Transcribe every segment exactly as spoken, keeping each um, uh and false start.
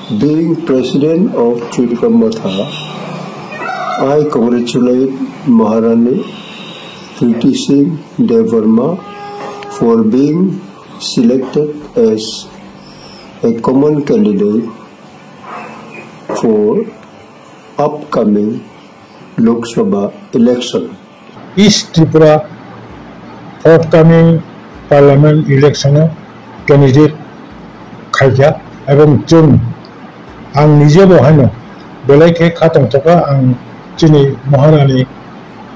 Being President of Tipra Motha, I congratulate Maharani Kriti Singh Debbarma for being selected as a common candidate for upcoming Lok Sabha election. East Tripura forthcoming parliament election o candidate khaikha, ebong chwng, ang nijebo haino belai khe kha tongthokha, ang chini Maharani,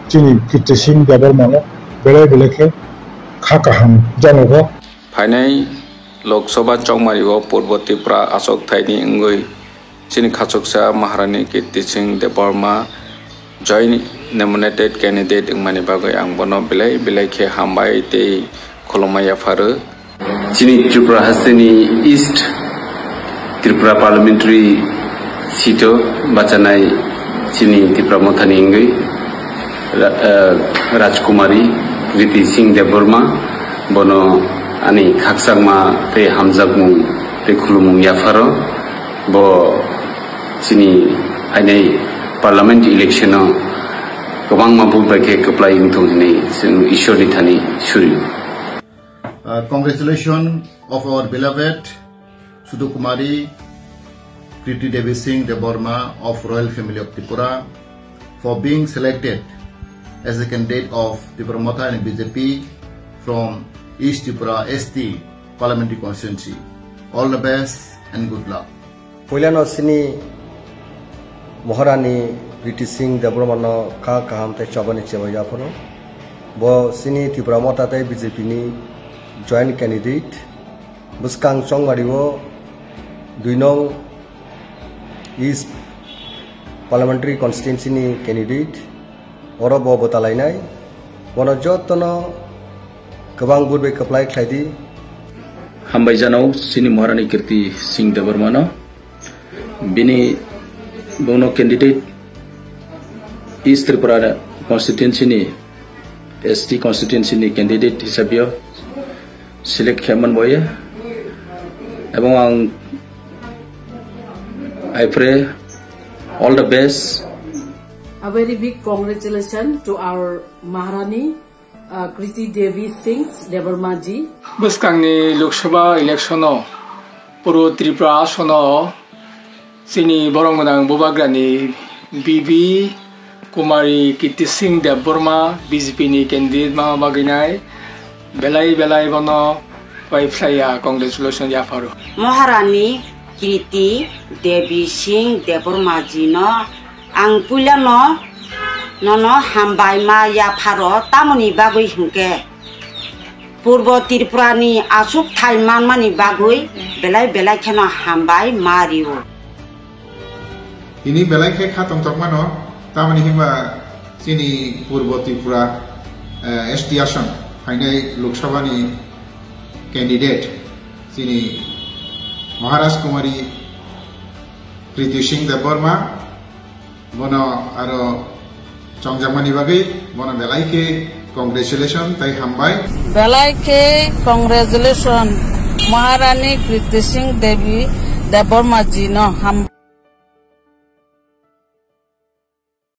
chini Kriti Singh Debbarmano belai belai khe kha kaham janokho. Phainai Lok Sabha chongmari o Purbo Tripura achuk thaini wngwi chini khachuksa Maharani Kriti Singh Debbarma joint nominated candidate wngmani bagwi ang bono belai belai khe hambai tei khulumma yapharo. Chini Tripura hasteni East Tripura Parliamentary seat o bachanai chini Tipra Mothani wngwi Ra-, eh, Rajkumari Kriti Singh Debbarma, bono ani khakchangma tei hamjakmung tei khulumung yapharo. Bo chini phainai parliament election o kwbangma vote bai khe kwplai wngthung hinwi chwng Ishwarni thani suri. Uh, congratulations of our beloved Sudukumari Kriti Devi Singh Debbarma of Royal Family of Tripura for being selected as a candidate of Tipra Motha and B J P from East Tripura S T Parliamentary Constituency. All the best and good luck. Puilano chini Maharani Kriti Singh Debbarmano kha kaham tei chobani chebaiya phano. Bo chini Tipra Motha tei B J P ni joint candidate. Bwskang chongmari o dui nong East Parliamentary Constituency ni candidate. Oro bo bwtalainai. Bono jotono kwbang vote bai kwplai khlai di. Hambai janao chini Maharani Kriti Singh Debbarmano. Bini bono candidate East Tripura constituency ni, S T constituency ni candidate hisabio select khe manboya. Ebong ang I pray all the best. A very big congratulations to our Maharani, uh, Kriti Devi Singh Debbarma ji. Bwskangni Lok Sabha election o Purbo Tripura asono chini borok gwnang bubagrani B B Kumari Kriti Singh Debbarma B J P ni candidate ma bagwi nai belai belai bono pai phlaiya congratulations yapharo. Maharani Kriti Devi Singh Debbarma ji no ang puilano nono hambai ma yapharo tamoni bagwi hwnkhe Purbo Tripura ni achuk thai manmani bagwi belai belai kheno hambai ma rio. Tini belai khe kha tongthokmano, tamoni himba chini Purbo Tripura, eh, S T ason phainai Lok Sabha ni candidate chini Maharaj Kumari Kriti Singh Debbarma, bono aro chongjakmani bagwi bono belai khe congratulation tei hambai. Belai khe congratulation Maharani Kriti Singh Devi Debbarma ji no ham.